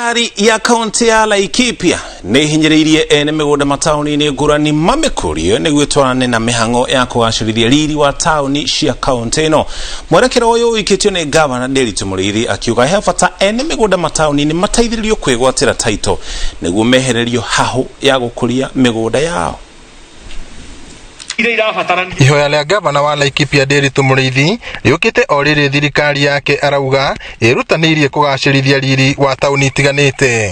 Thirikari ya kaunti ya Laikipia nĩ ihinyĩrĩirie ene mĩgũnda mataũni-inĩ ngũrani mamĩkũrie nĩguo ĩtwarane na mĩhang'o ya kũgacĩrithia riri wa taũni cia kaunti ĩno. Mwerekera ũyũ ũikĩtio nĩ gavana Ndiritu Mũrĩithi akiuga he bata ene mĩgũnda mataũni-inĩ mateithĩrĩrio kwĩgwatĩra taito nĩguo mehererio hahũ ya gũkũria mĩgũnda yao. Iria irabatarania. Ihoya rĩa gavana wa Laikipia Ndiritu Mũrĩithi rĩũkĩte o rĩrĩ thirikari yake arauga ĩrutanĩirie kũgacĩrithia riri wa taũni itiganĩte.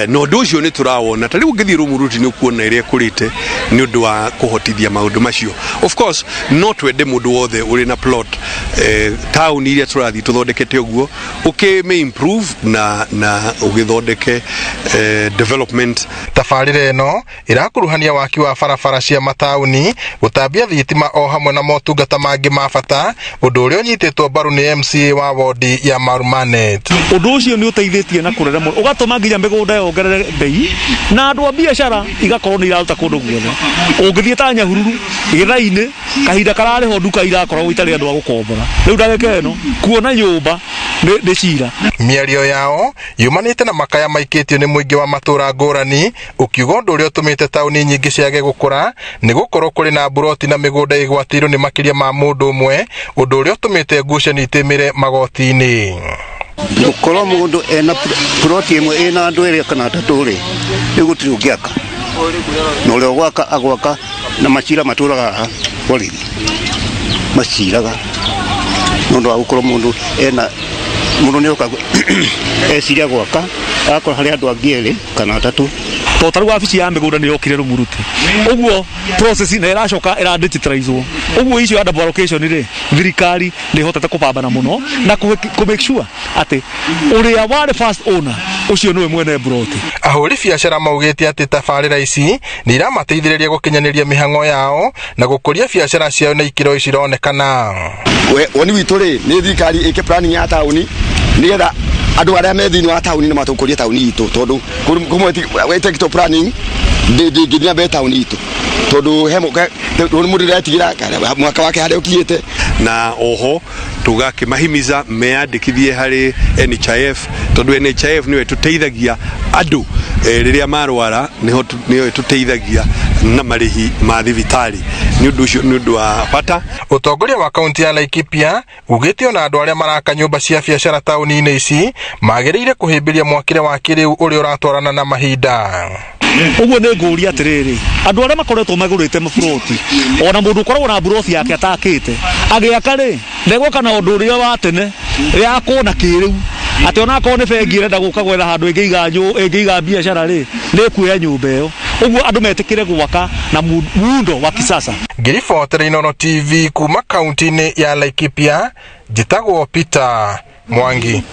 Na ũndũ ũcio nĩ tũrawona ta rĩu ũngĩthiĩ Rumuruti nĩ ũkuona ĩrĩa ĩkũrĩte nĩ ũndũ wa kũhotithia maũndũ macio. Of course no twende mũndũ wothe ũrĩ na plot taũni iria tũrathiĩ tũthondekete ũguo ũkĩmĩ improve na ũgĩthondeke development. Tabarĩra ĩno ĩrakuruhania waki wa barabara cia mataũni, gũtambia thitima o hamwe na motungata mangĩ ma bata, ũndũ ũrĩa ũnyitĩtwo mbaru nĩ MCA wa wodi ya Marumanet. Ũndũ ũcio nĩ ũteithĩtie na kũrere mũno, ũgatũma nginya mĩgũnda yongerere bei na andũ a biacara igakorwo nĩ iraruta kũndũ guothe. Ũngĩthiĩ ta Nyahururu, Gĩthai-inĩ, kahinda kararĩ ho nduka irakoragwo itarĩ andũ a gũkombora. Rĩu ndagĩka ĩno kuona nyũmba nĩ cira. Mĩario yao yumanĩte na makaya maikĩtio nĩ mũingĩ wa matũra ngũrani, ũkiuga ũndũ ũrĩa ũtũmĩte taũni nyingĩ ciage gũkũra nĩ gũkorwo kũrĩ na mburoti na mĩgũnda ĩgwatĩirwo nĩ makĩria ma mũndũ ũmwe, ũndũ ũrĩa ũtũmĩte ngucanio itĩmĩre magoti-inĩ. Gũkorwo mũndũ ena ploti ĩmwe ĩna andũ erĩ kana atatũ rĩ, rĩu gũtirĩ ũngĩaka, na ũrĩa ũgwaka agwaka na macira matũraga haha borithi maciraga nĩ ũndũ wa gũkorwo mũndũ ena mũndũ nĩ oka eciria gwaka agakorwo harĩ andũ angĩ erĩ kana atatũ. To ta rĩu wabici ya mĩgũnda nĩ yokire Rumuruti, ũguo process na ĩracoka ĩra digitalizwo, ũguo icio ya double allocation rĩ, thirikari nĩ ĩhotete kũbambana mũno na kũ make sure atĩ ũrĩa warĩ first owner ũcio nĩwe mwene mburoti. Ahũri biacara maugĩte atĩ tabarĩra ici nĩ iramateithĩrĩria gũkinyanĩria mĩhang'o yao na gũkũria biacara ciao na ikĩro cironekana. Woni witũ rĩ, nĩ thirikari ĩke planning ya taũni nĩgetha andũ arĩa me thĩinĩ wa taũni nĩ matũkũria taũni itũ, tondũ kũmwe ĩtekĩtwo planning ndĩngĩthiĩ na mbere taũni itũ, tondũ he mũndũ ndĩretigĩra mwaka wake harĩa ũkinyĩte. Na oho tũgakĩmahimiza meyandĩkithie harĩ NHIF, tondũ NHIF nĩyo ĩtũteithagia andũ rĩrĩa marwara, nĩyo ĩtũteithagia na marĩhi ma thibitarĩ. Nĩ ũndũ ũcio nĩ ũndũ wa bata. Ũtongoria wa kaunti ya Laikipia ugĩte ona andũ arĩa maraka nyũmba cia biacara taũni-inĩ ici magĩrĩire kũhĩmbĩria mwakĩre wa kĩrĩu ũrĩa ũratwarana na mahinda. Ũguo nĩ ngũria atĩrĩrĩ, andũ arĩa makoretwo magũrĩte maburoti, ona mũndũ ũkoragwo na mburoti yake atakĩte agĩaka rĩ, ndegwaka na ũndũ ũrĩa wa tene yakwo na kĩrĩu, atĩ ona akorwo nĩ bengi ĩrenda gũka gwetha handũ ĩngĩiga biacara rĩ, nĩ ĩkuoya nyũmba ĩyo. Ũguo andũ metĩkĩre gwaka na muundo wa kisasa. Ngĩribotera Inooro TV kuma kaunti-inĩ ya Laikipia, njĩtagwo Peter Mwangi.